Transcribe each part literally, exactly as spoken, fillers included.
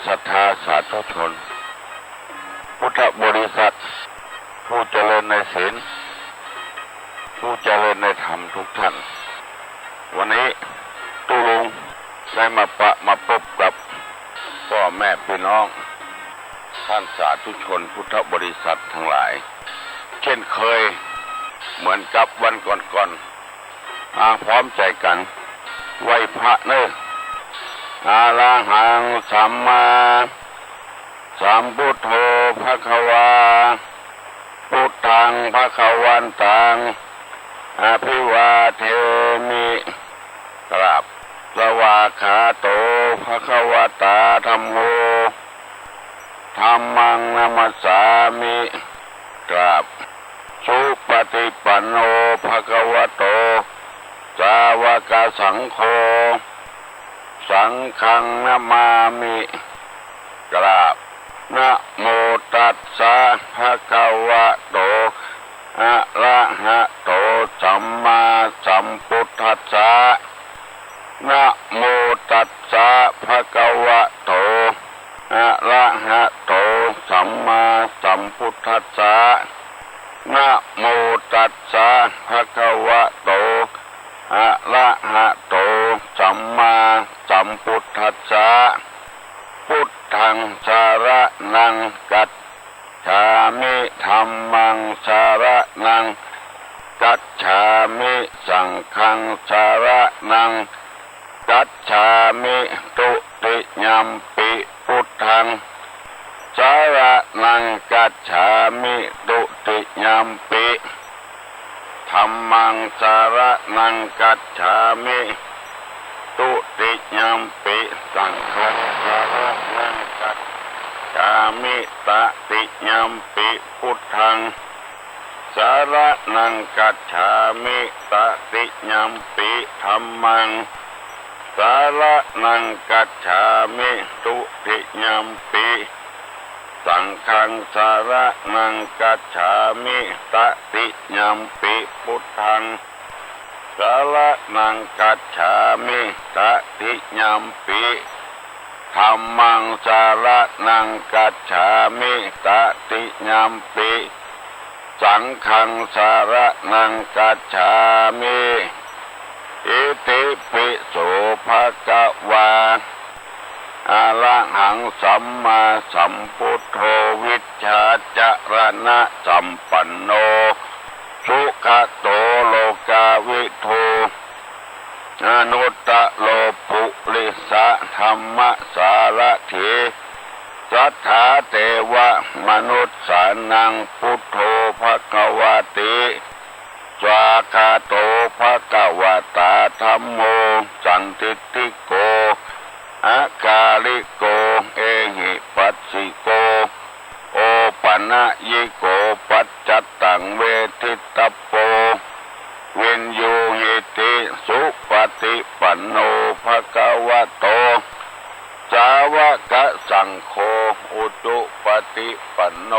ศรัทธาสาธุชน พุทธบริษัท ผู้เจริญในศีล ผู้เจริญในธรรมทุกท่าน วันนี้ตุ๊ลุงได้มาปะมาปบกับป้อแม่ปี้น้อง ท่านสาธุชนพุทธบริษัทตังหลาย เช่นเคย เหมือนกับวันก่อนๆ มาพร้อมใจ๋กั๋น ไหว้พระเน่อ อะระหัง สัมมาสัมพุทโธ ภะคะวา พุทธัง ภะคะวันตัง อะภิวาเทมิ กราบ สวากขาโต ภะคะวะตา ธัมโม ธัมมัง นะมัสสามิ กราบ สุปฏิปันโน ภะคะวะโต สาวกสังโฆ สังฆัง นะมามิ กราบ นะโมตัสสะ ภะคะวะโต อะระหะโต สัมมาสัมพุทธัสสะ นะโมตัสสะ ภะคะวะโต อะระหะโต สัมมาสัมพุทธัสสะ นะโมตัสสะ ภะคะวะโต อะระหะโต สัมมาสัมพุทธัสสะ พุทธัง สะระณัง กัจฉามิ ธัมมัง สะระณัง กัจฉามิ สังฆัง สะระณัง กัจฉามิ ตุติยัมปิ พุทธัง สะระณัง กัจฉามิ ตุติยัมปิ ธัมมัง สะระณัง กัจฉามิ ตุติยัมปิ สังฆัง สะระณัง กัจฉามิ ตติยัมปิ พุทธัง สะระณัง กัจฉามิ ตติยัมปิ ธัมมัง สะระณัง กัจฉามิ ตุติยัมปิ สังฆัง สะระณัง กัจฉามิ ตติยัมปิ พุทธัง สะระณัง กัจฉามิ ตติยัมปิ ธัมมัง สะระณัง กัจฉามิ ตติยัมปิ สังฆัง สะระณัง กัจฉามิ อิติปิโส ภะคะวา อะระหัง สัมมาสัมพุทโธ วิชชาจะระณะสัมปันโน สุขะโต โลกาวิทู อนุตตะโร ปุริสะธัมมะสารถี สัทธาเตวะมนุสสานัง พุทโธ ภะคะวะติ สวากขาโต ภะคะวะตา ธัมโม สันทิฏฐิโก อะกาลิโก เอหิปัสสิโก โอปะนะยิโก ปัจจัตตัง เวทิตตะโป วิญญูหิติ สุปะฏิปันโน ภะคะวะโต สาวะกะสังโฆ อุจุปะฏิปันโน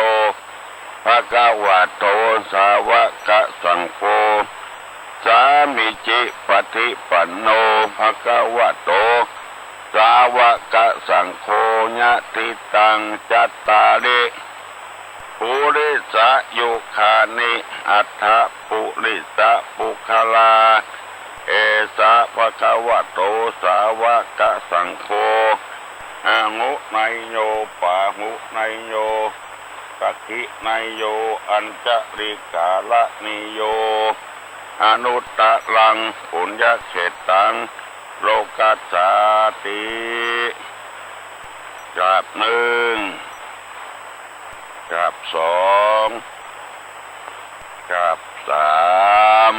ภะคะวะโต สาวะกะสังโฆ สามิจิปะฏิปันโน ภะคะวะโต สาวะกะสังโฆ ยะถิตัง จัตตาริ ปุริสะยุคานิ อัตถะปุริสะปุคคลา เอสะ ภะคะวะโต สาวะกะสังโฆ อะหุเนยโย ปาหุเนยโย สักขิเนยโย อัญชะลีกาละนีโย อนุตตะรัง ปุญญะเขตตัง โลกัสสาติ กราบนึ่ง กราบสอง กราบสาม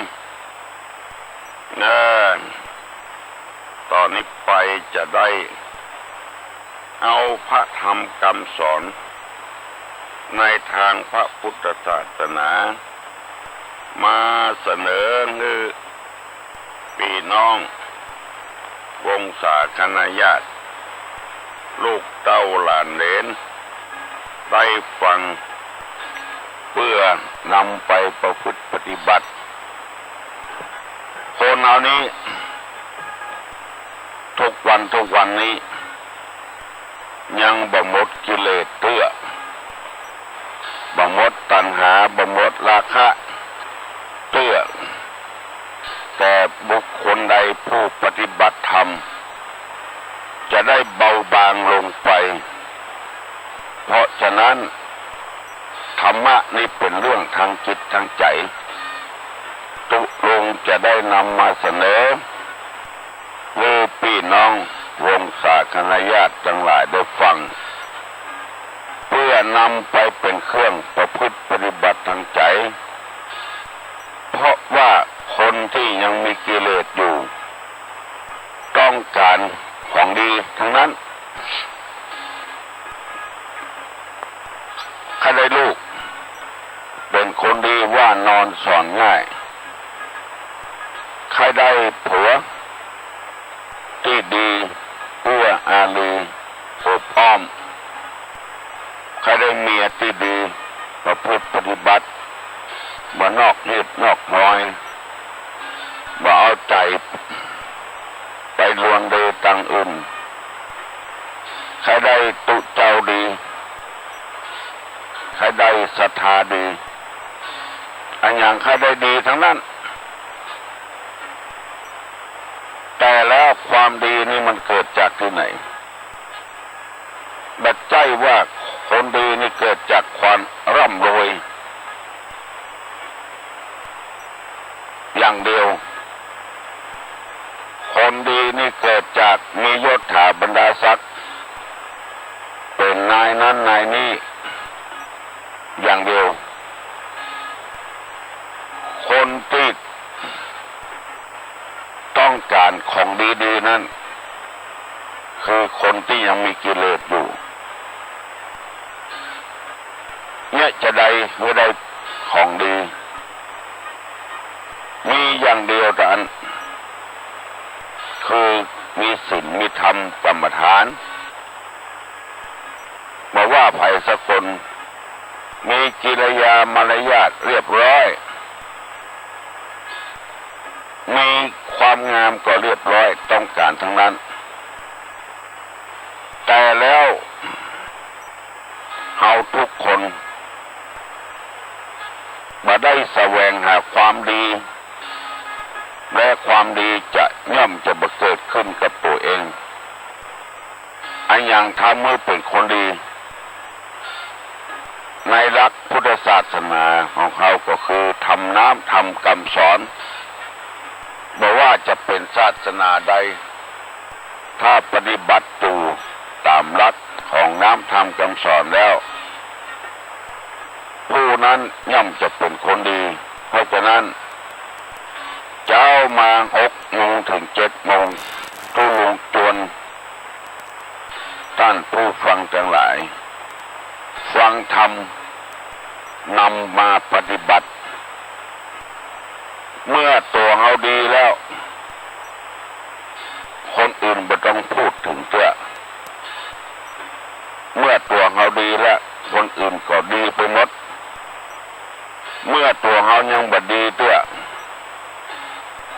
เน่อ ต่อนี้ไปจะได้เอาพระธรรมกำสอนในตางพระปุทธศาสนา มาเสนอหื้อ ปี้น้อง วงศาคณะญาติ ลูกเต้าหลานเหลน ได้ฟัง เปื้อนำไปประพฤติปฏิบัติ คนเฮานี้ ทุกวันทุกวันนี้ ยังบ่หมดกิเลสเตื้อ บ่หมดตัณหา บ่หมดราคะเตื้อ แต่บุคคลใดผู้ปฏิบัติธรรม จะได้เบาบางลงไป เพราะฉะนั้น ธรรมะนี้เป๋นเรื่องทางจิตทางใจ๋ ตุ๊ลุงจะได้นำมาเสนอ หื้อปี้น้องวงศาคณาญาติตังหลายได้ฟัง เปื้อนำไปเป๋นเครื่องประพฤติปฏิบัติตางใจ๋ เพราะว่าคนตี้ยังมีกิเลสอยู่ ต้องก๋านของดีตังนั้น ใค่ได้ลูกเป๋นคนดี ว่านอนสอนง่าย ใค่ได้ผัวตี้ดี เอื้ออารี โอบอ้อม ใค่ได้เมียตี้ดี ประพฤติปฏิบัติ บ่นอกรีดนอกฮอย บ่เอาใจ๋ ไปลวนเลตางอื่น ใค่ได้ตุ๊เจ้าดี ใค่ได้ศรัทธาดี อะหยังใค่ได้ดีตังนั้น แต่แล้วความดีนี้มันเกิดจากตี้ไหน บ่ใจ้ว่าคนดีนี้เกิดจากความร่ำรวย อย่างเดียว คนดีนี้เกิดจากมียศถาบรรดาศักดิ์ เป๋นนายนั้นนายนี้ อย่างเดียว คนตี้ต้องก๋านของดีๆ นั้น คือคนตี้ยังมีกิเลสอยู่ เยียะจาใดหื้อได้ของดี มีอย่างเดียวเต้าอั้น คือมีศีลมีธรรมกรรมฐาน บ่ว่าใผสักคน มีกิริยามารยาทเรียบร้อย มีความงามก็เรียบร้อย ต้องก๋านตังนั้น แต่แล้ว เฮาทุกคนบ่ได้แสวงหาความดี และความดีจะย่อมจะบ่เกิดขึ้นกับตั๋วเอง อะหยังทำหื้อเป๋นคนดี ในหลักพุทธศาสนาของเฮาก็คือธรรมน้ำธรรมกำสอน บ่ว่าจะเป๋นศาสนาใด ถ้าปฏิบัติอยู่ต๋ามหลักของน้ำธรรมกำสอนแล้ว ผู้นั้นย่อมจะเป๋นคนดี เพราะฉะนั้น เจ๊ามาหกโมงเถิงเจ็ดโมง ตุ๊ลุงจวน ต้านผู้ฟังตังหลาย ฟังธรรม นำมาปฏิบัติ เมื่อตั๋วเฮาดีแล้ว คนอื่นบ่ต้องพูดเถิงเตื้อ เมื่อตั๋วเฮาดีแล้ว คนอื่นก็ดีไปหมด เมื่อตั๋วเฮายังบ่ดีเตื้อ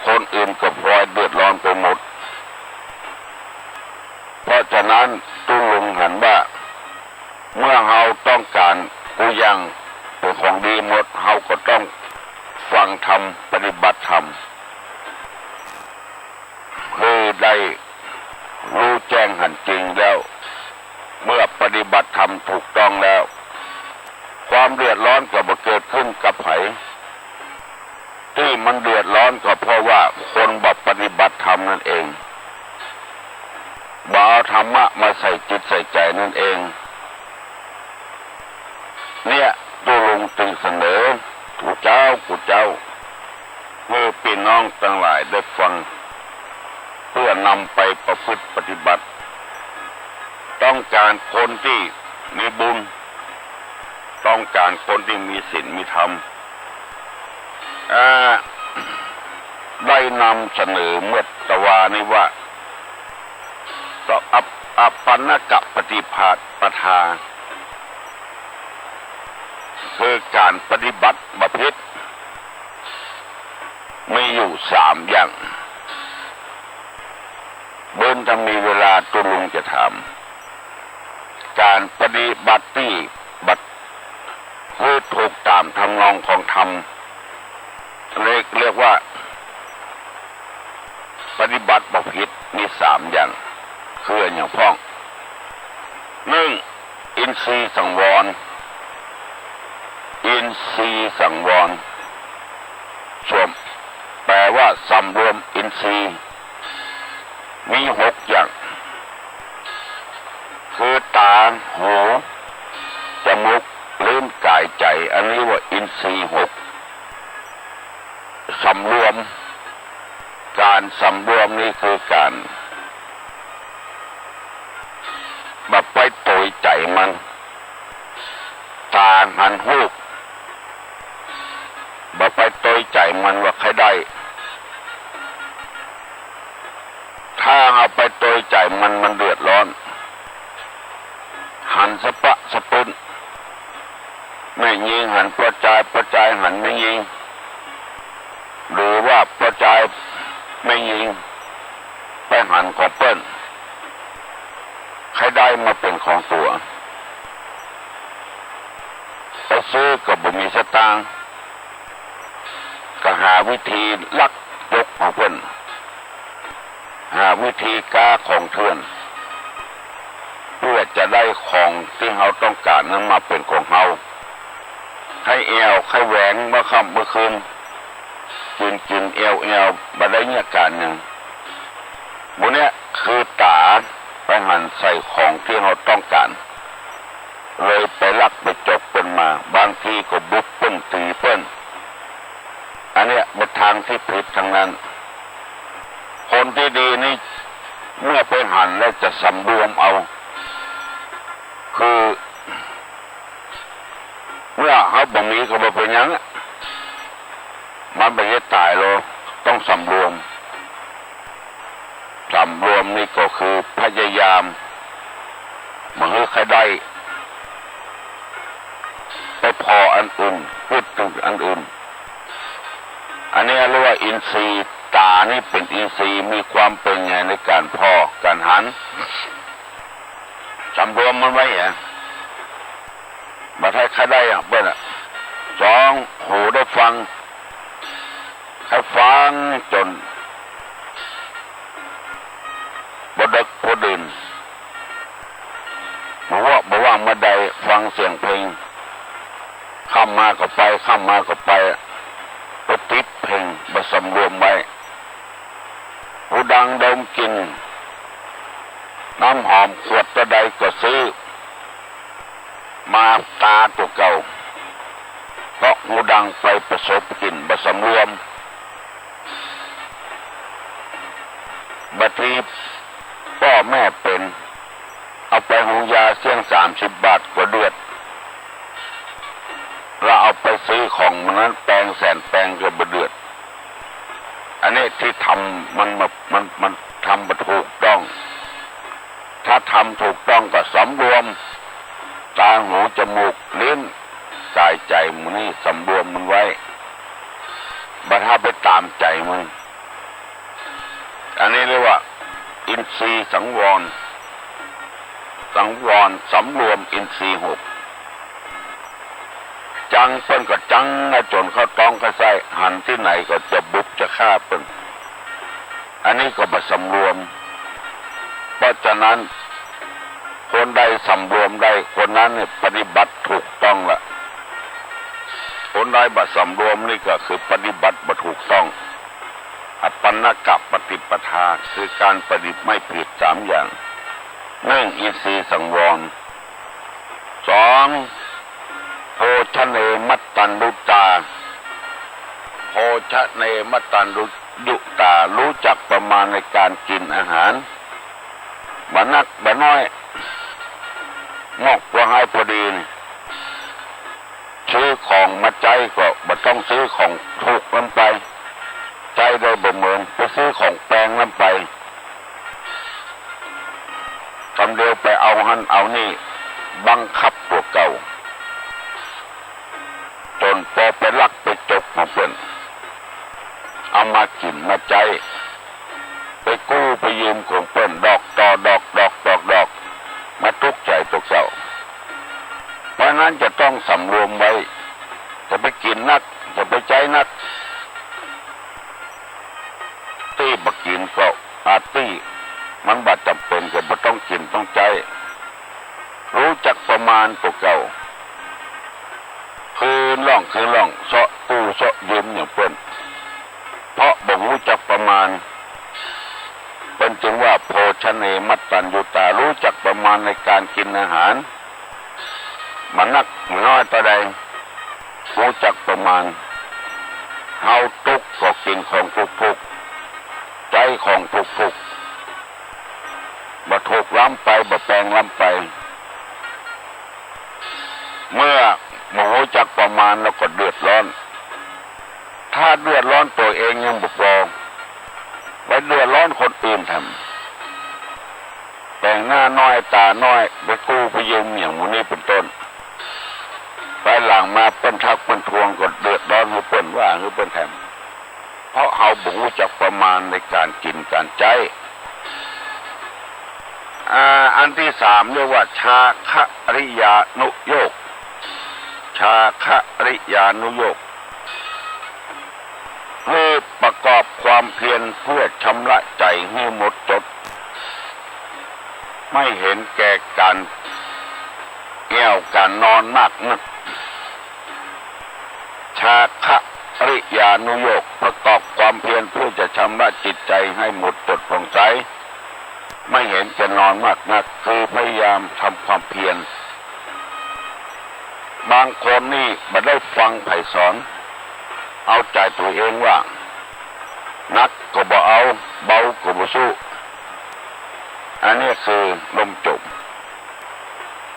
คนอื่นก็พลอยเดือดร้อนไปหมด เพราะฉะนั้นตุ๊ลุงหันว่า เมื่อเฮาต้องก๋านกู้อย่างเป๋นของดีหมด เฮาก็ต้องฟังธรรม ปฏิบัติธรรม หื้อได้ฮู้แจ้งหันจริงแล้ว เมื่อปฏิบัติธรรมถูกต้องแล้ว ความเดือดร้อนก็บ่เกิดขึ้นกับใผ ตี้มันเดือดร้อนก็เพราะว่าคนบ่ปฏิบัติธรรมนั่นเอง บ่เอาธรรมะมาใส่จิตใส่ใจ๋นั่นเอง เนี่ย ตุ๊ลุงจึงเสนอกู้เจ๊ากู้เจ๊า หื้อปี้น้องตังหลายได้ฟัง เปื้อนำไปประพฤติปฏิบัติ ต้องก๋านคนตี้มีบุญ ต้องก๋านคนตี้มีศีลมีธรรม อ่า ได้นำเสนอเมื่อตะวานี้ว่า ต่ออัป อัปปนกปฏิปทา คือก๋านปฏิบัติบ่ผิด มีอยู่สามอย่าง เบิ่งถ้ามีเวลาตุ๊ลุงจะถาม ก๋านปฏิบัติตี้บ่ หื้อถูกต๋ามทำนองของธรรม เรียก เรียกว่า ปฏิบัติบ่ผิด มีสามอย่าง คืออะหยังพ่อง นึ่ง อินทรีย์สังวร อินทรีย์สังวร สวม แปลว่าสำรวมอินทรีย์ มีหกอย่าง คือต๋า หู จมูก ลิ้น ก๋าย ใจ๋ อันนี้ว่าอินทรีย์หก สำรวม ก๋านสำรวมนี่คือก๋าน บ่ไปโตยใจ๋มัน ต๋าหันฮูป บ่ไปโตยใจ๋มันว่าใค่ได้ ถ้าเอาไปโตยใจ๋มัน มันเดือดร้อน หันสะปะสะปึ๊น แม่ญิงหันป้อจาย ป้อจายหันแม่ญิง หรือว่าป้อจายแม่ญิงไปหันของเปิ้น ใค่ได้มาเป๋นของตั๋ว ไปซื้อก็บ่มีสตางค์ก็หาวิธีลักยกของเปิ้น หาวิธีก๊าของเถื่อน เปื้อจะได้ของตี้เฮาต้องก๋านนั้นมาเป๋นของเฮา ใค่แอ่วใค่แหวงเมื่อค่ำเมื่อคืน กิ๋นกิ๋นแอ่วแอ่ว บ่ได้เยียะก๋านหยัง หมู่เนี้ยคือต๋าไปหันใส่ของตี้เฮาต้องก๋าน เลยไปลักไปจกเปิ้นมา บางทีก็บุกเปิ้นตี๋เปิ้น อันเนี้ยเป๋นตางตี้ผิดตังนั้น คนตี้ดีนี่เมื่อไปหันแล้วจะสำรวมเอา คือ เมื่อเฮาบ่มีก็บ่เป๋นหยัง มันบ่ใจ้ต๋ายหรอก ต้องสำรวม สำรวมนี่ก็คือพยายามบ่หื้อใค่ได้ไปผ่ออันอื่น พูดถึงอันอื่น อันนี้เรียกว่าอินทรีย์ ต๋านี่เป๋นอินทรีย์ มีความเป๋นใหญ่ในก๋านผ่อก๋านหัน สำรวมมันไว้อะ บ่ใจ้ใค่ได้อะเปิ้นอะ สอง หูได้ฟัง ใค่ฟังจ๋นบ่ดึกบ่ดื่น บ่ว่า บ่ว่างบ่ใดฟังเสียงเพลง ค่ำมาก็ไป ค่ำมาก็ไป ไปติดเพลง บ่สำรวมไว้ หูดังดมกลิ่น น้ำหอมขวดเต้าใดก็ซื้อ มาต๋าตั๋วเก่า เพราะหูดังไปประสบกลิ่นบ่สำรวม บางทีป้อแม่เป๋น เอาไปโฮงยาเสี้ยงสามสิบบาทก็เดือด แล้วเอาไปซื้อของมันนั้นแปงแสนแปงก็บ่เดือด อันนี้ตี้ทำมัน มัน มัน มันทำบ่ถูกต้อง ถ้าทำถูกต้องก็สำรวม ต๋า หู จมูก ลิ้น ก๋าย ใจ๋ หมู่นี้สำรวมมันไว้ บ่ใจ้ไปต๋ามใจ๋มัน อันนี้เรียกว่าอินทรีย์สังวร สังวร สำรวมอินทรีย์หก จังเปิ้นก็จังนะ จ๋นเข้าต๊องเข้าไส้ หันตี้ไหนก็จะบุกจะฆ่าเปิ้น อันนี้ก็บ่สำรวม เพราะฉะนั้น คนใดสำรวมได้ คนนั้นเนี่ยปฏิบัติถูกต้องละ คนใดบ่สำรวมนี่ก็คือปฏิบัติบ่ถูกต้อง อปัณณกปฏิปทา คือก๋านปฏิบัติไม่ผิดสามอย่าง นึ่ง อินทรีย์สังวร สอง โภชเน มัตตัญญุตา โภชเน มัตตัญญุตา รู้จักประมาณในก๋านกิ๋นอาหาร บ่นักบ่น้อย มอกบ่หายพอดีนี่ ซื้อของมาใจ๊ก็บ่ต้องซื้อของถูกนำไป ใจ๊ได้บ่เหมือน ไปซื้อของแปงนำไป กำเดียวไปเอาหั้นเอานี่ บังคับตั๋วเก่า จ๋นปอไปลักไปจกของเปิ้น เอามากิ๋นมาใจ๊ ไปกู้ไปยืมของเปิ้น ดอกต่อดอก ดอกต่อดอก มาตุ๊กใจ๋ตั๋วเก่า นั้นจะต้องสำรวมไว้ จะไปกิ๋นนัก จะไปใจ๊นัก ตี้บ่กิ๋นก็อาตี้ มันบ่จ๋ำเป๋นก็บ่ต้องกิ๋นต้องใจ๊ ฮู้จักประมาณตั๋วเก่า คืนล่องคืนล่อง เซาะกู้เซาะยืมอย่างเปิ้น เพราะบ่ฮู้จักประมาณ เปิ้นจึงว่า โภชเน มัตตัญญูตา ฮู้จักประมาณในก๋านกิ๋นอาหาร บ่นักบ่น้อยเต้าใด ฮู้จักประมาณ เฮาตุ๊กข์ก็กิ๋นของถูกๆ ใจ๊ของถูกๆ บ่ถูกล้ำไป บ่แปงล้ำไป เมื่อบ่ฮู้จักประมาณแล้วก็เดือดร้อน ถ้าเดือดร้อนตั๋วเองยังบ่ปอ ไปเดือดร้อนคนอื่นแถม แป๋งหน้าน้อยต๋าน้อย ไปกู้ไปยืมอย่างหมู่นี้เป๋นต้น ภายหลังมาเปิ้นทักเปิ้นทวงก็เดือดร้อนหื้อเปิ้นว่าหื้อเปิ้นแถม เพราะเฮาบ่ฮู้จักประมาณในก๋านกิ๋นก๋านใจ๊ อ่า อันตี้สามเรียกว่า จาคะริยานุโยค จาคะริยานุโยค คือประกอบความเพียรเพื่อชำระใจ๋หื้อหมดจด ไม่เห็นแก่ก๋านแอ่วก๋านนอนมากนัก จาคะริยานุโยค ประกอบความเพียรเพื่อจะชำระจิตใจ๋หื้อหมดจดผ่องใส ไม่เห็นแก่นอนมากนัก คือพยายามทำความเพียร บางคนนี่บ่ได้ฟังใผสอน เอาใจ๋ตั๋วเองว่า หนักก็บ่เอา เบาก็บ่สู้ อันนี้คือล่มจม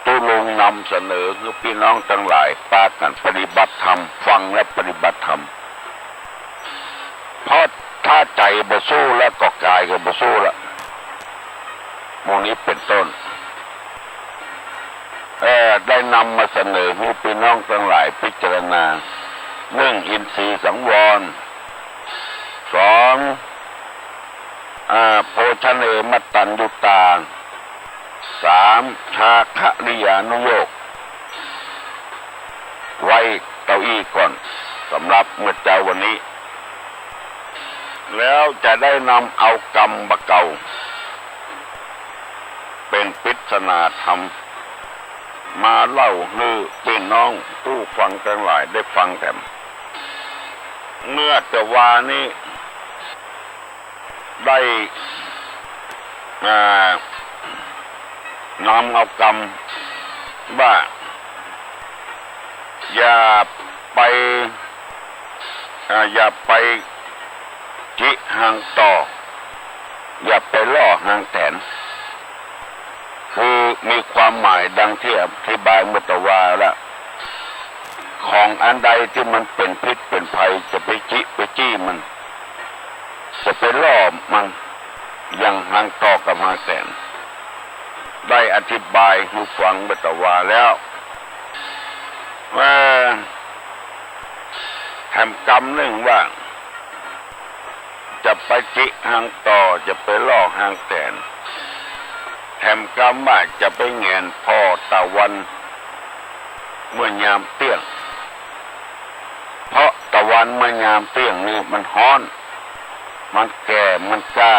ตุ๊ลุงนำเสนอหื้อปี้น้องตังหลายปากั๋นปฏิบัติธรรม ฟังแล้วปฏิบัติธรรม เพราะถ้าใจ๋บ่สู้แล้วก็ก๋ายก็บ่สู้ละ หมู่นี้เป๋นต้น เอ่อ ได้นำมาเสนอหื้อปี้น้องตังหลายพิจารณา นึ่ง อินทรีย์สังวร สอง อ่า โภชเน มัตตัญญูตา สาม จาคะริยานุโยค ไว้เต้าอี้ก่อน สำหรับเมื่อเจ๊าวันนี้ แล้วจะได้นำเอากำบ่าเก่า เป๋นปริศนาธรรม มาเล่าหื้อปี้น้องผู้ฟังตังหลายได้ฟังแถม เมื่อแต่วานี้ ได้ อ่า นำเอากำว่า อย่าไป อ่า อย่าไปจิฮางต่อ อย่าไปล่อฮางแตน คือมีความหมายดังตี้อธิบายเมื่อแต่วาละ ของอันใดตี้มันเป๋นพิษเป๋นภัย จะไปจิไปจี้มัน จะไปล่อมัน อย่างฮางต่อกับฮางแตน ได้อธิบายหื้อฟังเมื่อแต่วาแล้ว ว่า แถมกำนึ่งว่า จะไปจิฮางต่อ จะไปล่อฮางแตน แถมกำว่าจะไปแหงนผ่อตะวันเมื่อยามเตี้ยง เพราะตะวันเมื่อยามเตี้ยงนี่มันฮ้อน มันแก่ มันกล้า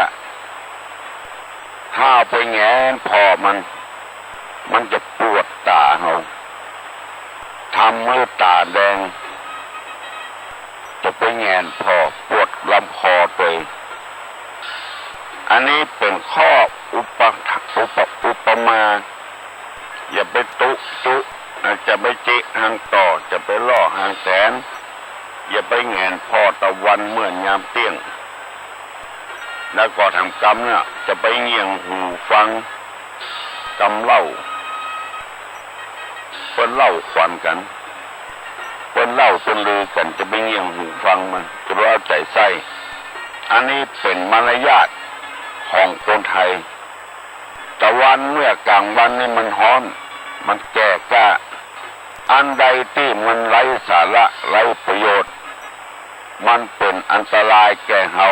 ถ้าไปแหงนผ่อมัน มันจะปวดต๋าเฮา ทำหื้อต๋าแดง จะไปแหงนผ่อ ปวดลำคอตวย อันนี้เป๋นข้ออุปะ อุปะ อุปมา อย่าไปตุ๊จุ จะไปจิฮางต่อ จะไปล่อฮางแตน อย่าไปแหงนผ่อตะวันเมื่อยามเตี้ยง แล้วก็แถมกำเนี่ย จะไปเงี่ยงหูฟังกำเล่า เปิ้นเล่าขวัญกั๋น เปิ้นเล่าเปิ้นลือกั๋น จะไปเงี่ยงหูฟังมัน จะไปเอาใจ๋ใส่ อันนี้เป๋นมารยาทของคนไทย ตะวันเมื่อกลางวันนี่มันฮ้อน มันแก่กล้า อันใดตี้มันไร้สาระ ไร้ประโยชน์ มันเป๋นอันตรายแก่เฮา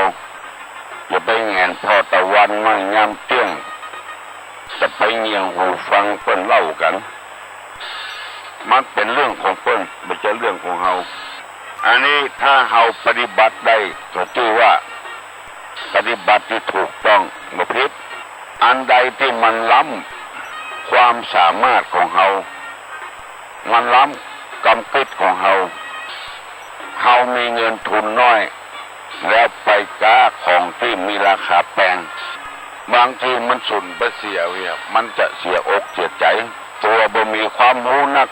อย่าไปแหงนผ่อตะวันเมื่อยามเตี้ยง จะไปเงี่ยงหูฟังเปิ้นเล่ากั๋น มันเป๋นเรื่องของเปิ้น บ่ใจ้เรื่องของเฮา อันนี้ถ้าเฮาปฏิบัติได้ก็จื้อว่าปฏิบัติตี้ถูกต้อง บ่ผิด อันใดตี้มันล้ำความสามารถของเฮา มันล้ำกำกึ๊ดของเฮา เฮามีเงินทุนน้อย แล้วไปก๊าของตี้มีราคาแปง บางทีมันสูญไปเสียเหีย มันจะเสียอกเสียใจ๋ ตั๋วบ่มีความฮู้นัก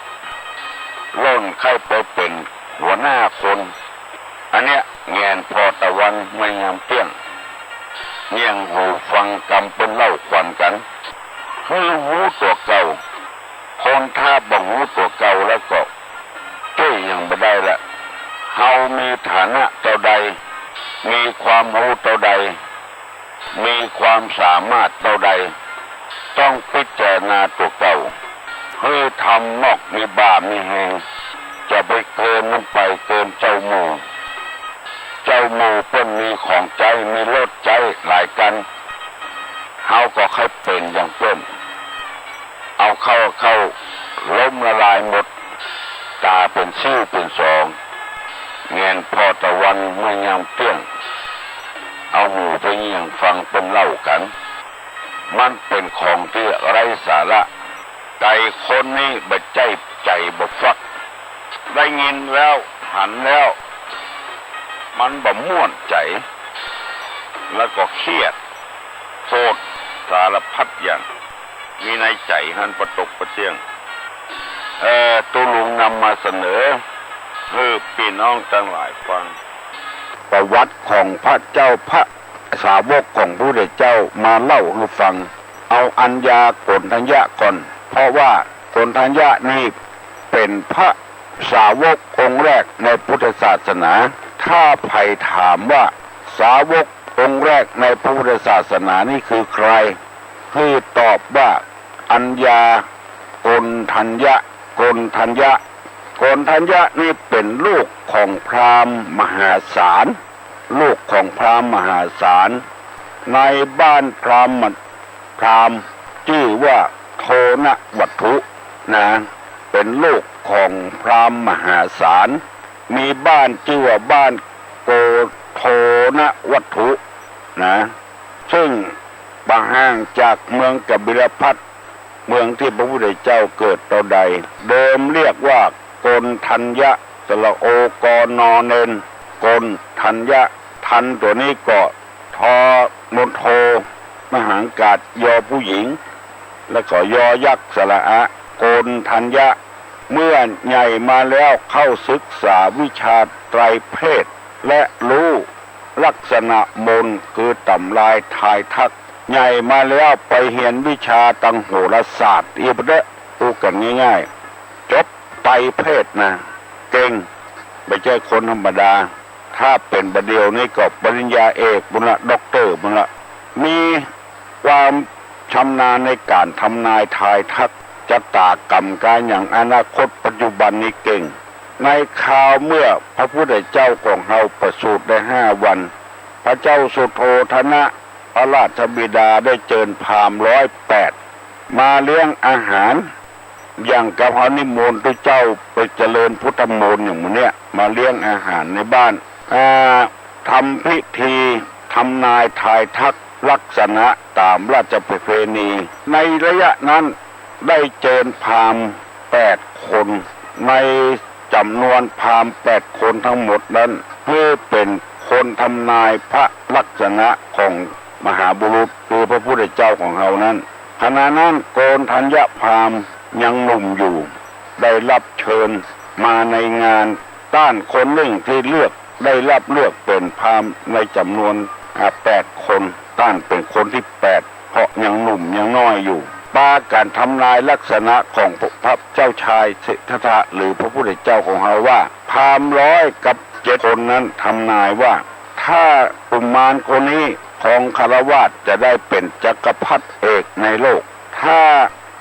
ล่นใค่ไปเป๋นหัวหน้าคน อันเนี้ยแหงนผ่อตะวันเมื่อยามเตี้ยง เงี่ยงหูฟังกำเปิ้นเล่าขวัญกั๋น หื้อฮู้ตั๋วเก่า คนถ้าบ่ฮู้ตั๋วเก่าแล้วก็ จ้วยหยังบ่ได้ละ เฮามีฐานะเต้าใด มีความฮู้เต้าใด มีความสามารถเต้าใด ต้องพิจารณาตั๋วเก่า หื้อทำนอกมีบ่ามีแฮง จะไปเกินมันไปเกินเจ้าหมู่ เจ้าหมู่เปิ้นมีของใจ๊ มีรถใจ๊หลายกั๋น เฮาก็ใค่เป๋นอย่างเปิ้น เอาเข้า เข้าล้มละลายหมด ต๋าเป๋นซี้วเป๋นสอง แหงนผ่อตะวันเมื่อยามเตี้ยง เอาหูไปเงี่ยงฟังเปิ้นเล่ากั๋น มันเป๋นของตี้ไร้สาระ ไก่คนนี้บ่ใจ้ใจ๋บ่ฟัก ได้ยินแล้วหันแล้ว มันบ่ม่วนใจ๋ แล้วก็เครียด โกรธ สารพัดอย่าง มีในใจ๋หั้นปะตกปะเตี้ยง เอ่อ ตุ๊ลุงนำมาเสนอ หื้อปี้น้องตังหลายฟัง ประวัติของพระเจ้า พระสาวกของพระพุทธเจ้ามาเล่าหื้อฟัง เอาอัญญาโกณฑัญญะก่อน เพราะว่าโกณฑัญญะนี่เป๋นพระสาวกองค์แรกในพุทธศาสนา ถ้าใผถามว่าสาวกองค์แรกในพระพุทธศาสนานี่คือใคร หื้อตอบว่าอัญญาโกณฑัญญะ โกณฑัญญะ โกณฑัญญะนี่เป๋นลูกของพราหมณ์มหาศาล ลูกของพราหมณ์มหาศาล ในบ้านพราหมณ์ พราหมณ์จื้อว่าโทณวัตถุนะ เป๋นลูกของพราหมณ์มหาศาล มีบ้านจื้อว่าบ้านโกโทณวัตถุนะ ซึ่งบ่ห่างจากเมืองกบิลพัสดุ์ เมืองตี้พระพุทธเจ้าเกิดเต้าใด เดิมเรียกว่าโกณฑัญญะ สระโอ กอ นอ เณร โกณฑัญญะ ทัญตั๋วนี้ก็ ทอ โน โท มหางกาด ยอ ผู้หญิง แล้วก็ ยอ ยักษ์ สระอะ โกณฑัญญะ เมื่อใหญ่มาแล้วเข้าศึกษาวิชาไตรเพศ และฮู้ลักษณะมนต์ คือต๋ำรายทายทัก ใหญ่มาแล้วไปเฮียนวิชาตางโหราศาสตร์ อี้ปะเต๊อะ อู้กั๋นง่ายๆ จบไตรเพศนะ เก่ง บ่ใจ้คนธรรมดา ถ้าเป๋นบ่าเดี่ยวนี้ก็ปริญญาเอกปู้นละ ด็อกเตอร์ปู้นละ มีความชำนาญในก๋านทำนายทายทัก จะต๋ากรรมก๋านอย่างอนาคต ปัจจุบันนี้เก่ง ในคราวเมื่อพระพุทธเจ้าของเฮาประสูติได้ห้าวัน พระเจ้าสุโธทนะ พระราชบิดาได้เจิญพราหมณ์ร้อยแปด มาเลี้ยงอาหาร อย่างกับเฮานิมนต์ตุ๊เจ้าไปเจริญพุทธมนต์อย่างหมู่เนี้ย มาเลี้ยงอาหารในบ้าน อ่า ทำพิธีทำนายทายทักลักษณะต๋ามราชประเพณี ในระยะนั้นได้เจิญพราหมณ์แปดคน ในจ๋ำนวนพราหมณ์แปดคนทั้งหมดนั้น หื้อเป๋นคนทำนายพระลักษณะของมหาบุรุษ คือพระพุทธเจ้าของเฮานั้น ขณะนั้นโกณฑัญญะพราหมณ์ยังหนุ่มอยู่ ได้รับเชิญมาในงาน ต้านคนนึ่งตี้เลือก ได้รับเลือกเป๋นพราหมณ์ในจ๋ำนวน อ่า แปดคน ต้านเป๋นคนตี้แปด เพราะยังหนุ่มยังน้อยอยู่ ปากั๋นทำนายลักษณะของพระเจ้าชายสิทธัตถะ หรือพระพุทธเจ้าของเฮาว่า พราหมณ์ร้อยกับเจ็ดคนนั้นทำนายว่า ถ้ากุมารคนนี้ครองฆราวาสจะได้เป๋นจักรพรรดิเอกในโลก ถ้า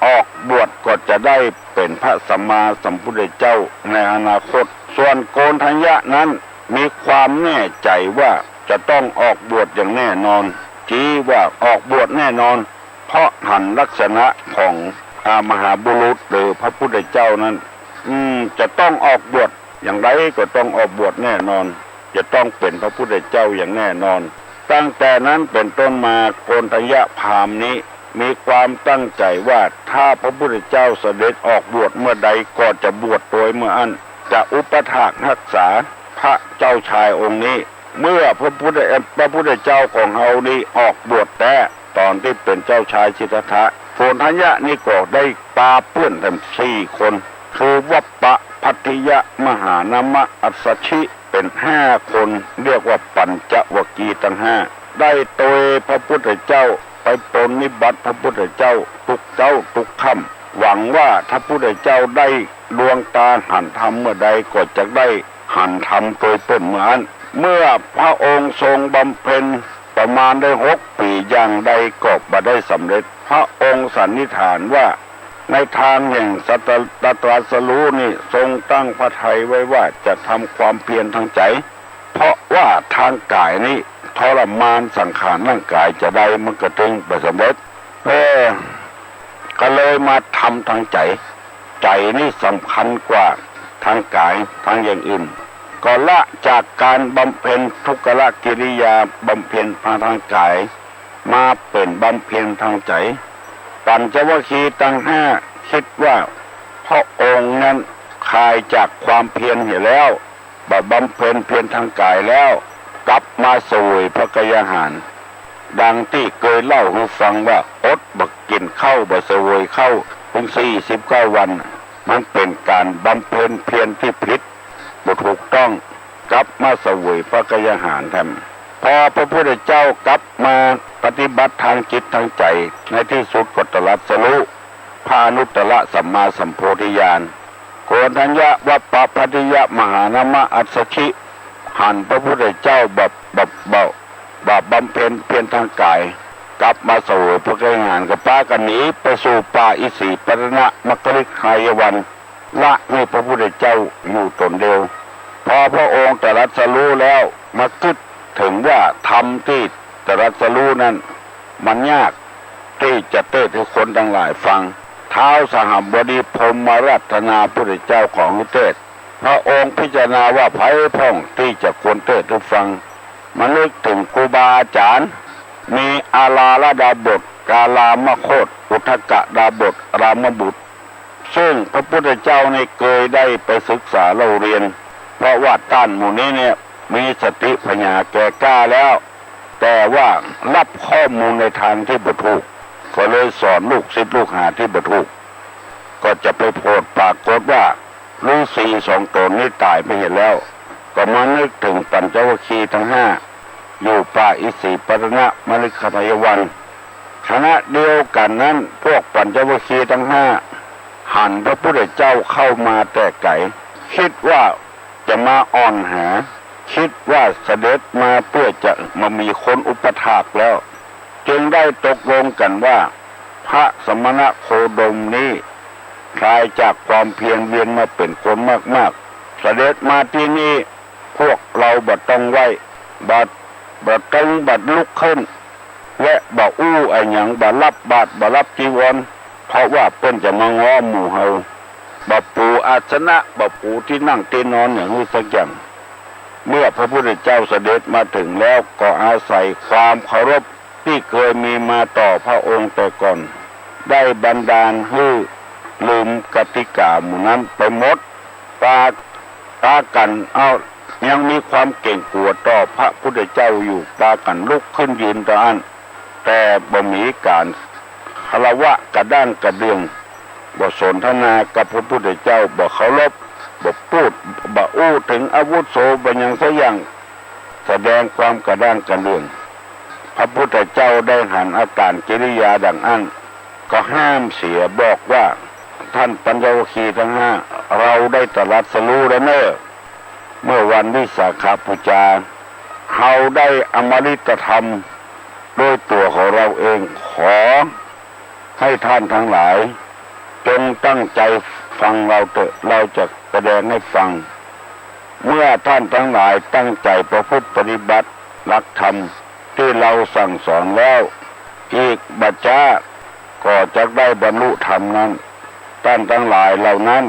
ออกบวชก็จะได้เป๋นพระสัมมาสัมพุทธเจ้าในอนาคต ส่วนโกณฑัญญะนั้นมีความแน่ใจ๋ว่าจะต้องออกบวชอย่างแน่นอน จี๊ว่าออกบวชแน่นอน เพราะหันลักษณะของ อ่า มหาบุรุษหรือพระพุทธเจ้านั้น อืม จะต้องออกบวช อย่างใดก็ต้องออกบวชแน่นอน จะต้องเป๋นพระพุทธเจ้าอย่างแน่นอน ตั้งแต่นั้นเป๋นต้นมา โกณฑัญญพราหมณ์นี้มีความตั้งใจ๋ว่า ถ้าพระพุทธเจ้าเสด็จออกบวชเมื่อใด ก็จะบวชโตยเมื่ออั้น จะอุปัฏฐากฮักษาพระเจ้าชายองค์นี้ เมื่อพระพุทธ พระพุทธเจ้าของเฮานี้ออกบวชแต๊ ต๋อนตี้เป๋นเจ้าชายสิทธัตถะ โกณฑัญญะนี้ก็ได้ปาเปื้อนแถมสี่คน คือวัปปะ ภัททิยะ มหานามะ อัสสชิ เป๋นห้าคน เรียกว่าปัญจวัคคีย์ตังห้า ได้โตยพระพุทธเจ้าไปปรนนิบัติพระพุทธเจ้าทุกเจ๊าทุกค่ำ หวังว่าถ้าพุทธเจ้าได้ดวงต๋าหันธรรมเมื่อใด ก็จะได้หันธรรมโตยเปิ้นเมื่ออั้น เมื่อพระองค์ทรงบำเพ็ญประมาณได้หกปี๋อย่างใดก็บ่ได้สำเร็จ พระองค์สันนิษฐานว่า ในตางแห่งสัตตะ ตรัสรู้นี้ทรงตั้งพระทัยไว้ว่าจะทำความเพียรตางใจ๋ เพราะว่าตางก๋ายนี้ทรมานสังขารร่างก๋ายจะใด มันก็ตึงบ่สำเร็จ เออ ก็เลยมาทำตางใจ๋ ใจ๋นี้สำคัญกว่าตางก๋าย ตางอย่างอื่น ก็ละจากก๋านบำเพ็ญทุกขกิริยา บำเพ็ญทางก๋าย มาเป๋นบำเพ็ญตางใจ๋ ปัญจวัคคีย์ตังห้าคิดว่าพระองค์นั้นคลายจากความเพียรเหียแล้ว บ่บำเพ็ญเพียรตางก๋ายแล้ว กลับมาเสวยพระกายาหาร ดังตี้เกยเล่าหื้อฟังว่า อดบ่กิ๋นข้าว บ่เสวยข้าวเถิงสี่สิบเก้าวัน มันเป๋นก๋านบำเพ็ญเพียรตี้ผิด บ่ถูกต้อง กลับมาเสวยพระกายาหารแทน พอพระพุทธเจ้ากลับมาปฏิบัติตางจิตตางใจ๋ ในตี้สุดก็ตรัสรู้พระอนุตตรสัมมาสัมโพธิญาณ โกณฑัญญะ วัปปะ ภัททิยะ มหานามะ อัสสชิ หันพระพุทธเจ้าบ่ บ่ บ่ บ่บำเพ็ญเพียรตางก๋าย กลับมาเสวยพระกายาหาร ก็ปากั๋นหนีไปสู่ป่าอิสิปตนมัคคฤทธายวัน ละหื้อพระพุทธเจ้าอยู่ต๋นเดียว พอพระองค์ตรัสรู้แล้ว มากึ๊ดเถิงว่าธรรมตี้ตรัสรู้นั้น มันยากตี้จะเตศน์หื้อคนตังหลายฟัง ท้าวสหัมบดีพรหมราชนาพุทธเจ้าของเตศน์ พระองค์พิจารณาว่าใผพ่องตี้จะควรเตศน์หื้อฟัง มานึกเถิงครูบาอาจ๋ารย์ มีอาราลดาบส กาลามโคต อุทกดาบส รามบุตร ซึ่งพระพุทธเจ้านี้เกยได้ไปศึกษาเล่าเรียน เพราะว่าต้านหมู่นี้เนี่ยมีสติปัญญาแก่กล้าแล้ว แต่ว่าฮับข้อมูลในตางตี้บ่ถูก ก็เลยสอนลูกศิษย์ลูกหาตี้บ่ถูก ก็จะไปโผดปรากฏว่าฤๅษีสองต๋นนี้ต๋ายไปเหียแล้ว ก็มานึกเถิงปัญจวัคคีย์ตังห้า อยู่ป่าอิสิปตนมัคคฤทธายวัน ขณะเดียวกั๋นนั้น พวกปัญจวัคคีย์ตังห้า หันพระพุทธเจ้าเข้ามาแต่ไก๋ คิดว่าจะมาอ่อนหา คิดว่าเสด็จมาเปื้อจะบ่มีคนอุปัฏฐากแล้ว จึงได้ตกลงกั๋นว่า พระสมณโคดมนี้คลายจากความเพียรเวียนมาเป๋นคนมากๆ เสด็จมาตี้นี่ พวกเฮาบ่ต้องไหว้ บ่ บ่ตึง บ่ลุกขึ้น และบ่อู้อะหยัง บ่รับบาตร บ่รับจีวร เพราะว่าเปิ้นจะมาง้อหมู่เฮา บ่ปูอาสนะ บ่ปูตี้นั่งตี้นอนหยังหื้อสักอย่าง เมื่อพระพุทธเจ้าเสด็จมาเถิงแล้ว ก็อาศัยความเคารพตี้เกยมีมาต่อพระองค์แต่ก่อน ได้บันดาลหื้อลืมกติกาหมู่นั้นไปหมด ปา ปากั๋น เอ้า ยังมีความเก๋งกั๋วต่อพระพุทธเจ้าอยู่ ปากั๋นลุกขึ้นยืนตะอั้น แต่บ่มีก๋านคารวะกระด้างกระเดื่อง บ่สนทนากับพระพุทธเจ้า บ่เคารพ บ่ปูด บ่อู้เถิงอาวุโส บ่หยังสักอย่าง แสดงความกระด้างกระเดื่อง พระพุทธเจ้าได้หันอาก๋านกิริยาดังอั้น ก็ห้ามเสีย บอกว่า ท่านปัญจวัคคีย์ตังห้า เฮาได้ตรัสรู้แล้วเน่อ เมื่อวันวิสาขบูชา เฮาได้อมฤตธรรมด้วยตั๋วของเฮาเอง ขอให้ท่านตังหลายจงตั้งใจ๋ฟังเฮาเต๊อะ เฮาจะแสดงหื้อฟัง เมื่อท่านตังหลายตั้งใจ๋ประพฤติปฏิบัติหลักธรรมตี้เฮาสั่งสอนแล้ว อีกบ่จ๊าก็จักได้บรรลุธรรมนั้น ต้านตังหลายเหล่านั้น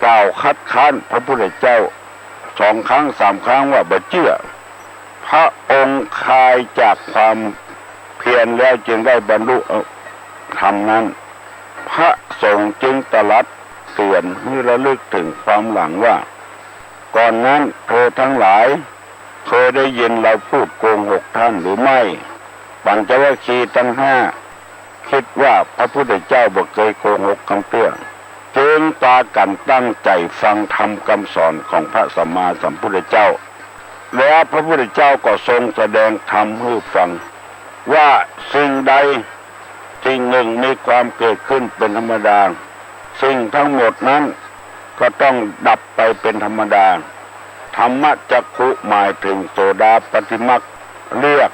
กล่าวคัดค้านพระพุทธเจ้าสองครั้งสามครั้งว่าบ่เจื้อ พระองค์คลายจากความเพียรแล้วจึงได้บรรลุธรรมนั้น พระสงฆ์จึงตรัสเตือนหื้อระลึกเถิงความหลังว่า ก่อนนั้นเธอทั้งหลายเคยได้ยินเราพูดโกหกท่านหรือไม่ ปัญจวัคคีย์ตังห้า กึ๊ดว่าพระพุทธเจ้าบ่เกยโกหกกำเตื้อ จึงปากั๋นตั้งใจ๋ฟังธรรมกำสอนของพระสัมมาสัมพุทธเจ้า แล้วพระพุทธเจ้าก็ทรงแสดงธรรมหื้อฟัง ว่าสิ่งใดสิ่งหนึ่งมีความเกิดขึ้นเป็นธรรมดา สิ่งทั้งหมดนั้นก็ต้องดับไปเป็นธรรมดา ธรรมจักขุหมายเถิงโสดาปัตติมรรค เรียก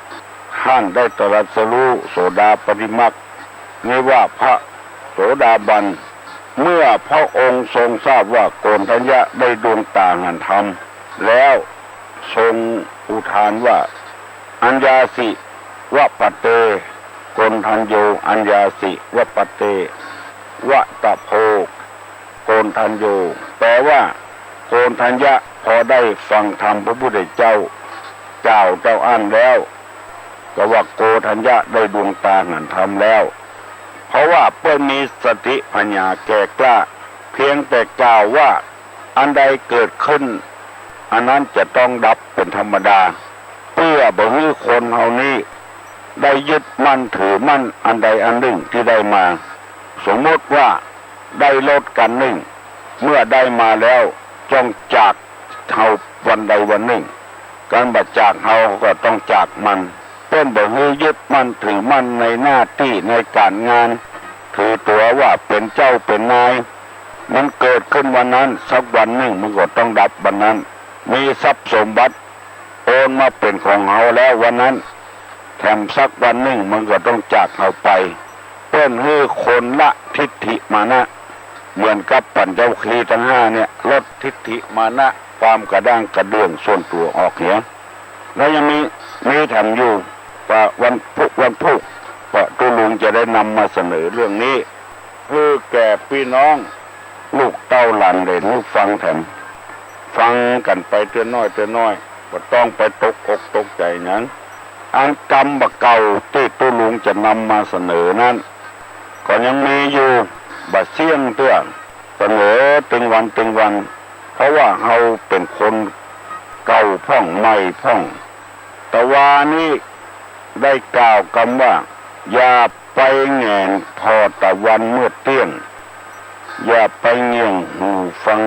ท่านได้ตรัสรู้โสดาปัตติมรรค นี้ว่าพระโสดาบัน เมื่อพระองค์ทรงทราบว่าโกณฑัญญะได้ดวงต๋าหันธรรมแล้ว ทรงอุทานว่า อัญญาสิวะปะเต โกณฑัญโญ อัญญาสิวะปะเต วะตะโพ โกณฑัญโญ แปลว่า โกณฑัญญะพอได้ฟังธรรมพระพุทธเจ้ากล่าวเต้าอั้นแล้ว ก็ว่าโกณฑัญญะได้ดวงต๋าหันธรรมแล้ว เพราะว่าเปิ้นมีสติปัญญาแก่กล้า เพียงแต่กล่าวว่าอันใดเกิดขึ้น อันนั้นจะต้องดับเป็นธรรมดา เปื้อบ่หื้อคนเฮานี้ได้ยึดมั่นถือมั่นอันใดอันนึ่งตี้ได้มา สมมติว่าได้รถกั๋นนึ่ง เมื่อได้มาแล้วจ้องจากเฮาวันใดวันนึ่ง กั๋นบ่จากเฮาก็ต้องจากมัน เปิ้นบ่หื้อยึดมั่นถือมั่นในหน้าตี้ในก๋านงาน ถือตั๋วว่าเป๋นเจ้าเป๋นนาย มันเกิดขึ้นวันนั้น สักวันนึ่งมันก็ต้องดับวันนั้น มีทรัพย์สมบัติโอนมาเป๋นของเฮาแล้ววันนั้น แถมสักวันนึ่งมันก็ต้องจากเฮาไป เปิ้นหื้อคนละทิฏฐิมานะ เหมือนกับปัญจวัคคีย์ตังห้าเนี่ย ลดทิฏฐิมานะ ความกระด้างกระเดื่องส่วนตั๋วออกเหีย แล้วยังมี มีแถมอยู่ ว่าวันพุธ วันพุธ ว่าตุ๊ลุงจะได้นำมาเสนอเรื่องนี้ หื้อแก่ปี้น้อง ลูกเต้าหลานเหลนหื้อฟังแถม ฟังกั๋นไปเตื้อน้อยเตื้อน้อย บ่ต้องไปตกอกตกใจ๋หยัง อันกำบ่าเก่าตี้ตุ๊ลุงจะนำมาเสนอนั้น ก็ยังมีอยู่ บ่าเสี้ยงเตื้อ เสนอตึงวันตึงวัน เพราะว่าเฮาเป๋นคนเก่าพ่องใหม่พ่อง ตะวานี้ได้กล่าวกำว่า อย่าไปแหงนผ่อตะวันเมื่อเตี้ยง อย่าไปเงี่ยงหูฟัง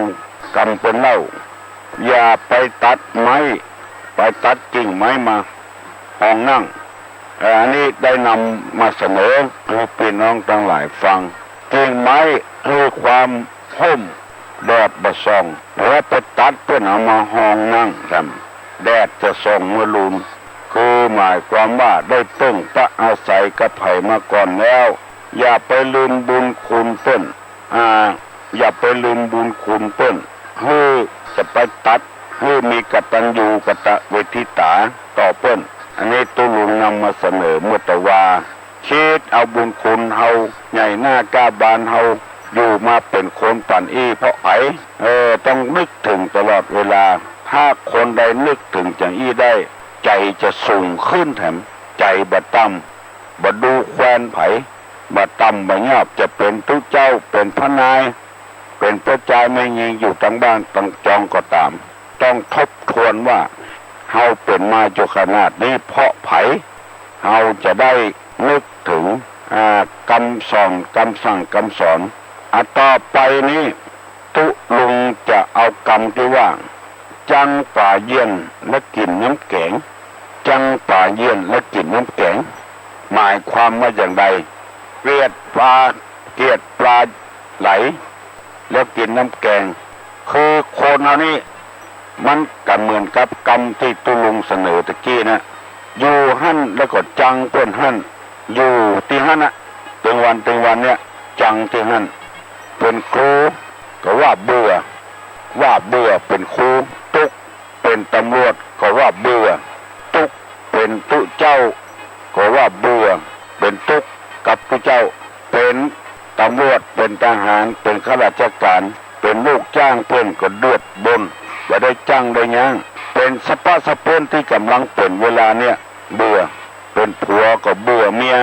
กำเปิ้นเล่า อย่าไปตัดไม้ ไปตัดกิ่งไม้มาฮองนั่ง เอ่อ อันนี้ได้นำมาเสนอหื้อปี้น้องตังหลายฟัง กิ่งไม้หื้อความฮ่ม แดดบ่ส่อง แล้วไปตัดเปิ้นเอามาฮองนั่งแถม แดดจะส่องเมื่อลูน คือหมายความว่าได้เปิ้งปะอาศัยกับใผมาก่อนแล้ว อย่าไปลืมบุญคุณเปิ้น อ่า อย่าไปลืมบุญคุณเปิ้น หื้อจะไปตัด หื้อมีกตัญญูกตเวทิตาต่อเปิ้น อันนี้ตุ๊ลุงนำมาเสนอเมื่อตะวา กึ๊ดเอาบุญคุณเฮา ใหญ่หน้ากล้าบานเฮา อยู่มาเป๋นคนป่านอี้เพราะใผ เออ ต้องนึกเถิงตลอดเวลา ถ้าคนใดนึกเถิงจาอี้ได้ ใจ๋จะสูงขึ้นแถม ใจ๋บ่ต่ำ บ่ดูแควนใผ บ่ต่ำบ่หยาบ จะเป๋นตุ๊เจ้า เป๋นพระนาย เป๋นป้อจายแม่ญิงอยู่ตังบ้านตังจองก็ต๋าม ต้องทบทวนว่า เฮาเป๋นมาจุขนาดนี้เพราะใผ เฮาจะได้นึกเถิง อ่า กำสอน กำสั่งกำสอน อ่ะ ต่อไปนี้ ตุ๊ลุงจะเอากำตี้ว่า จังป๋าเยี่ยนและกิ๋นน้ำแก๋ง จังป๋าเยี่ยนและกิ๋นน้ำแก๋ง หมายความว่าอย่างใด เกลียดปลา เกลียดปลาไหล แล้วกิ๋นน้ำแก๋ง คือคนเฮานี้ มันก็เหมือนกับกำตี้ตุ๊ลุงเสนอตะกี้นะ อยู่หั้นแล้วก็จังเปิ้นหั้น อยู่ตี้หั้นน่ะ ตึงวันตึงวันเนี่ย จังตี้หั้น เป๋นครูก็ว่าเบื่อ ว่าเบื่อเป๋นครู ตุ๊ก เป๋นตำรวจก็ว่าเบื่อ ตุ๊ก เป๋นตุ๊เจ้าก็ว่าเบื่อ เป๋นตุ๊กกับตุ๊เจ้า เป๋นตำรวจ เป๋นทหาร เป๋นข้าราชก๋าน เป๋นลูกจ้างเปิ้นก็เดือดบน บ่ได้จั้งได้ยั้ง เป๋นสะป๊ะสะเปิ้นตี้ก่ำลังเป๋นเวลาเนี่ย เบื่อ เป๋นผัวก็เบื่อเมีย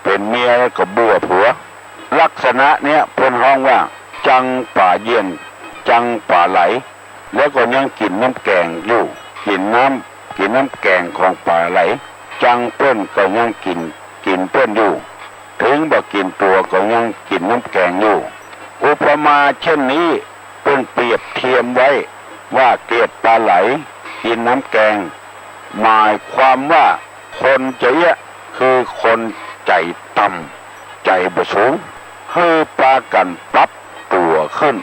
เป๋นเมียก็เบื่อผัว ลักษณะเนี่ยเปิ้นฮ้องว่า จังป๋าเยี่ยน จังป๋าไหล แล้วก็ยังกิ๋นน้ำแก๋งอยู่ กิ๋นน้ำ กิ๋นน้ำแก๋งของป๋าไหล จังเปิ้นก็ยังกิ๋น กิ๋นเปิ้นอยู่ เถิงบ่กิ๋นตั๋วก็ยังกิ๋นน้ำแก๋งอยู่ อุปมาเช่นนี้ เปิ้นเปรียบเทียมไว้ว่าเกลียดป๋าไหล กิ๋นน้ำแก๋ง หมายความว่าคนจะเอี้ยะคือคนใจ๋ต่ำ ใจ๋บ่สูง หื้อปากั๋นปรับตั๋วขึ้น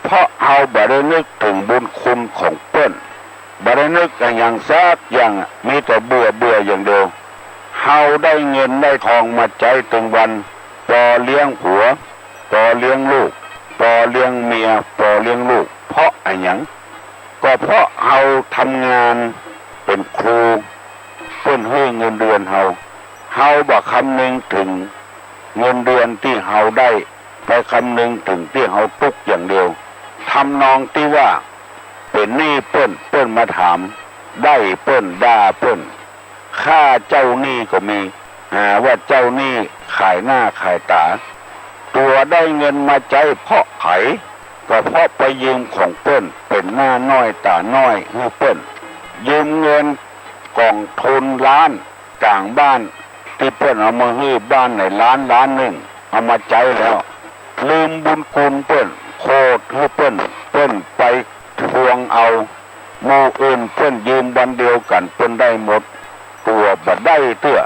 เพราะเฮาบ่ได้นึกเถิงบุญคุณของเปิ้น บ่ได้นึกอะหยังสักอย่าง มีแต่เบื่อเบื่ออย่างเดียว เฮาได้เงินได้ทองมาใจ๊ตึงวัน ปอเลี้ยงผัว ปอเลี้ยงลูก ปอเลี้ยงเมีย ปอเลี้ยงลูก เพราะอะหยัง ก็เพราะเฮาทำงานเป๋นครู เปิ้นหื้อเงินเดือนเฮา เฮาบ่คำนึงเถิงเงินเดือนตี้เฮาได้ ไปคำนึงเถิงตี้เฮาตุ๊กข์อย่างเดียว ทำนองตี้ว่าเป๋นหนี้เปิ้น เปิ้นมาถาม ได้เปิ้น ด่าเปิ้น ฆ่าเจ้าหนี้ก็มี หาว่าเจ้าหนี้ขายหน้าขายต๋า ตั๋วได้เงินมาใจ๊เพราะใผ ก็เพราะไปยืมของเปิ้น เป๋นหน้าน้อยต๋าน้อยหื้อเปิ้น ยืมเงินก๋องทุนล้านก๋างบ้าน ตี้เปิ้นเอามาหื้อบ้านในล้าน ล้านนึ่ง เอามาใจ๊แล้ว ลืมบุญคุณเปิ้น โขดหื้อเปิ้น เปิ้นไปทวงเอา หมู่อื่นเปิ้นยืมวันเดียวกั๋นเปิ้นได้หมด ตั๋วบ่ได้เตื้อ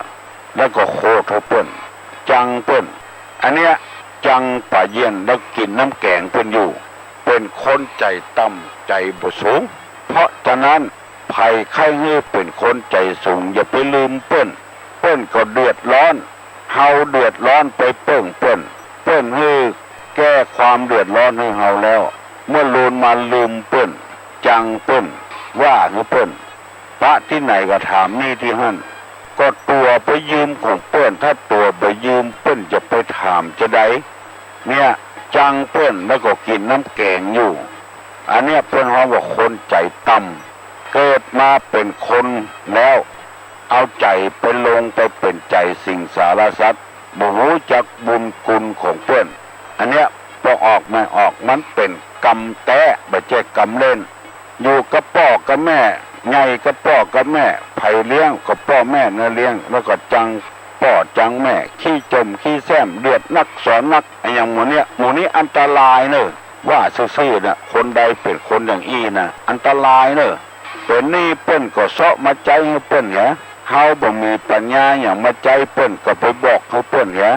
แล้วก็โขดหื้อเปิ้น จังเปิ้น อันเนี้ยจังป๋าเยี่ยน แล้วกิ๋นน้ำแก๋งเปิ้นอยู่ เป๋นคนใจ๋ต่ำ ใจ๋บ่สูง เพราะฉะนั้น ใผใค่หื้อเป๋นคนใจ๋สูง อย่าไปลืมเปิ้น เปิ้นก็เดือดร้อน เฮาเดือดร้อนไปเปิ้งเปิ้น เปิ้นหื้อแก้ความเดือดร้อนหื้อเฮาแล้ว เมื่อลูนมาลืมเปิ้น จังเปิ้น ว่าหื้อเปิ้น ปะตี้ไหนก็ถามหนี้ตี้หั้น ก็ตั๋วไปยืมของเปิ้น ถ้าตั๋วบ่ยืมเปิ้นจะไปถามจาใด เนี่ย จังเปิ้นแล้วก็กิ๋นน้ำแก๋งอยู่ อันเนี้ยเปิ้นฮ้องว่าคนใจ๋ต่ำ เกิดมาเป๋นคนแล้ว เอาใจ๋ไปลงไปเป๋นใจ๋สิงสารสัตว์ บ่ฮู้จักบุญคุณของเปิ้น อันเนี้ยป้อออกแม่ออก มันเป๋นกรรมแต๊ บ่ใจ้กรรมเล่น อยู่กับป้อกับแม่ ใหญ่กับป้อกับแม่ ใผเลี้ยงก็ป้อแม่เน่อเลี้ยง แล้วก็จังป้อจังแม่ ขี้จ่มขี้แซ้ม เดือดนักสอนัก อะหยังหมู่เนี้ย หมู่นี้อันตรายเน่อ ว่าซื่อๆ น่ะ คนใดเป๋นคนอย่างอี้น่ะ อันตรายเน่อ เป๋นหนี้เปิ้นก็เซาะมาใจ๊หื้อเปิ้นเหีย เฮาบ่มีปัญญาหยังมาใจ๊เปิ้น ก็ไปบอกหื้อเปิ้นเหีย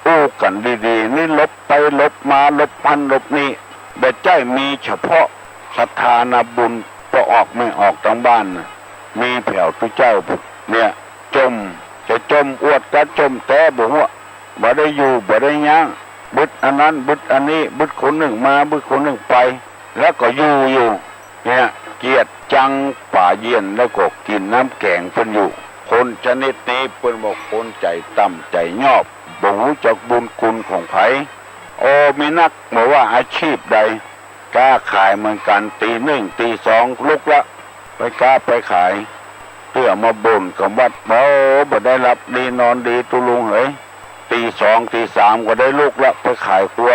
อู้กั๋นดีๆ นี่หลบไปหลบมา หลบหั้นหลบนี่ บ่ใจ้มีเฉพาะศรัทธานาบุญ ป้อออกแม่ออกตังบ้านน่ะ มีแผวตุ๊เจ้าเนี่ย จ่ม จะจ่มอวดกาจ่มแต๊บ่ฮู้ บ่ได้อยู่บ่ได้ยั้ง บึดอันนั้นบึดอันนี้ บึดคนนึ่งมา บึดคนนึ่งไป แล้วก็อยู่อยู่ เนี่ย เกียจจังป๋าเยี่ยน แล้วก็กิ๋นน้ำแก๋งเปิ้นอยู่ คนชนิดนี้เปิ้นว่าคนใจ๋ต่ำใจ๋ยอบ บ่ฮู้จักบุญคุณของใผ โอ้ มีนัก บ่ว่าอาชีพใด ก๊าขายเหมือนกั๋น ตี๋นึ่งตี๋สองลุกละ ไปก๊าไปขาย เตื้อมาบ่นกับวัด โอ้ บ่ได้หลับดีนอนดีตุ๊ลุงเหย ตี๋สองตี๋สามก็ได้ลุกละ ไปขายครัว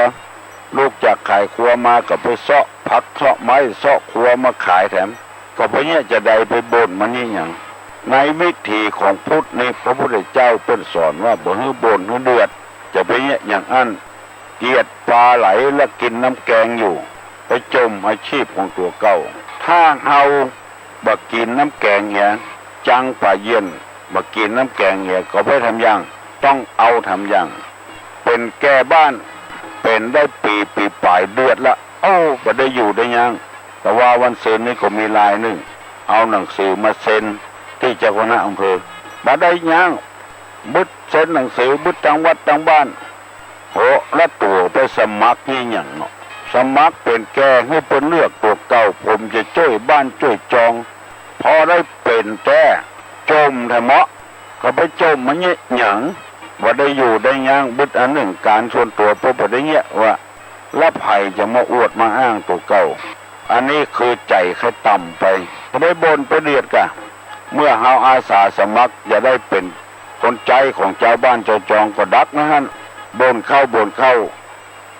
ลุกจากขายครัวมาก็ไปเซาะผักเซาะไม้เซาะครัวมาขายแถม ก็บ่เยียะจาใด ไปบ่นมันเยียะหยัง ในวิถีของพุทธนี่ พระพุทธเจ้าเปิ้นสอนว่าบ่หื้อบ่นหื้อเดือด จะไปเยียะอย่างอั้น เกียจป๋าไหลและกิ๋นน้ำแก๋งอยู่ ไปจ่มอาชีพของตั๋วเก่า ถ้าเฮาบ่กิ๋นน้ำแก๋งเหีย จังป๋าเยี่ยน บ่กิ๋นน้ำแก๋งเหีย ก็ไปทำอย่าง ต้องเอาทำอย่าง เป๋นแก่บ้าน เป๋นได้ปี๋ ปี๋ป๋ายเดือดละ โอ้ บ่ได้อยู่ได้ยั้ง แต่ว่าวันซืนนี้ก็มีรายนึ่ง เอาหนังสือมาเซ็นตี้เจ้าคณะอำเภอ บ่ได้ยั้ง บึดเซ็นหนังสือ บึดตังวัดตังบ้าน โห ละตั๋วไปสมัครเยียะหยังเนาะ สมัครเป๋นแก่หื้อเปิ้นเลือกตั๋วเก่า ผมจะจ้วยบ้านจ้วยจอง พอได้เป๋นแต๊ จ่มแถมเนาะ ก็ไปจ่มมันเยียะหยัง บ่ได้อยู่ได้ยั้ง บึดอันนึ่ง ก๋านส่วนตั๋วเปิ้นบ่ได้เยียะว่า แล้วใผจะมาอวดมาอ้างตั๋วเก่า อันนี้คือใจ๋ใค่ต่ำไป จะไปบ่นไปเดียดก่า เมื่อเฮาอาสาสมัครจะได้เป๋นคนใจ๊ของจาวบ้านจาวจองก็ดักนะหั้น บ่นเข้าบ่นเข้า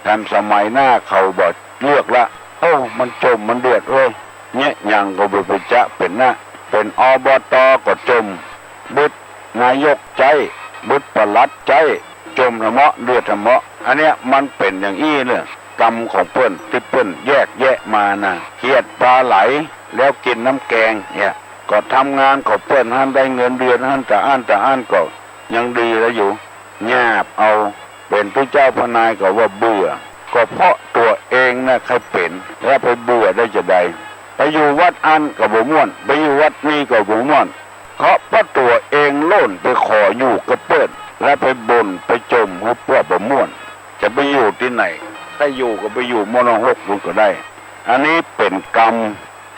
แถมสมัยหน้าเขาบ่เลือกละ โอ้ มันจ๋มมันเดือดเว้ย เยียะหยังก็บ่ไปจะเป๋นนะ เป๋น อ บ ต ก็จ๋ม บึดนายกใจ๊ บึดปลัดใจ๊ จ๋มทะเมาะเดือดทะเมาะ อันเนี้ยมันเป๋นอย่างอี้เน่อ กรรมของเปิ้นตี้เปิ้นแยกแยะมานะ เขียดปลาไหลแล้วกิ๋นน้ำแกงเนี่ย ก็ทำงานของเปิ้นหั้นได้เงินเดือนหั้นตะอั้นตะอั้นก็ยังดีแล้วอยู่ หยาบเอา เป๋นตุ๊เจ้าพระนายก็ว่าเบื่อ ก็เพราะตั๋วเองน่ะใค่เป๋น แล้วไปเบื่อได้จาใด ไปอยู่วัดอั้นก็บ่ม่วน ไปอยู่วัดนี้ก็บ่ม่วน ก็เพราะตั๋วเองโล่นไปขออยู่กับเปิ้น แล้วไปบ่นไปจ๋มหื้อเปื้อบ่ม่วน จะไปอยู่ตี้ไหน ใค่อยู่ก็ไปอยู่มรหกปู๊นก็ได้ อันนี้เป๋นกรรม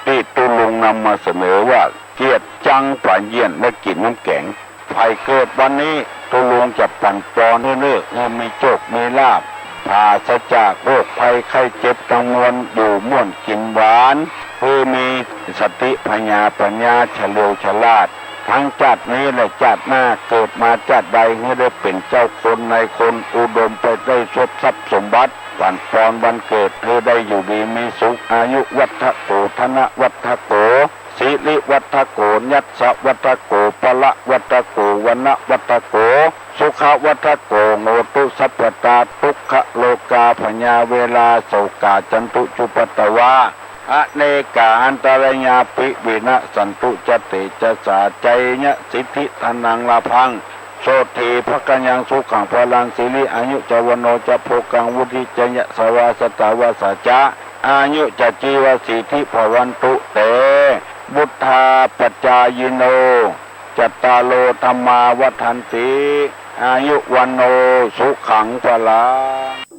ตี้ตุ๊ลุงนำมาเสนอว่า เกียจจังป๋าเยียนได้กิ๋นน้ำแกง ใผเกิดวันนี้ ตุ๊ลุงจะปั๋นปอนหื้อเน่อ หื้อมีโจคมีลาภ ปราศจากโรคภัยไข้เจ็บตังมวล อยู่ม่วนกิ๋นหวาน หื้อมีสติผญาปั๋ญญาเฉลียวฉลาด ตึงจาตินี้และจาติหน้า เกิดมาจาติใดหื้อได้เป๋นเจ้าคนนายคน อุดมไปด้วยทรัพย์สมบัติ ปั๋นปอนวันเกิดหื้อได้อยู่ดีมีสุข อายุวัฑฒโก ธนวัฑฒโก สิริวัฑฒโก ยัสสะวัฑฒโก พละวัฑฒโก วรรณวัฑฒโก สุขวัฑฒโก โหตุสัพพทา ทุกขโรคาพยาเวรา โศกา จันตุ จุปปาตวา อเนกา อันตรายาปิ วินะสสันตุ จะเตจะสา ชัยยะสิทธิ ธนัง ลาภัง โสฏฐี ภะคะยัง สุขัง พลัง สิริ อายุ จะ วัณโณ จะ โภคัง วุฑฒิ จะ ยะสวา สะถา วาสา จะ อายุ จะ จีวะ สิทธิ ภะวันตุ เต บุฑฒา ปัจจายิโน จัตตาโร ธัมมา วัฑฒันติ อายุ วัณโณ สุขัง พลัง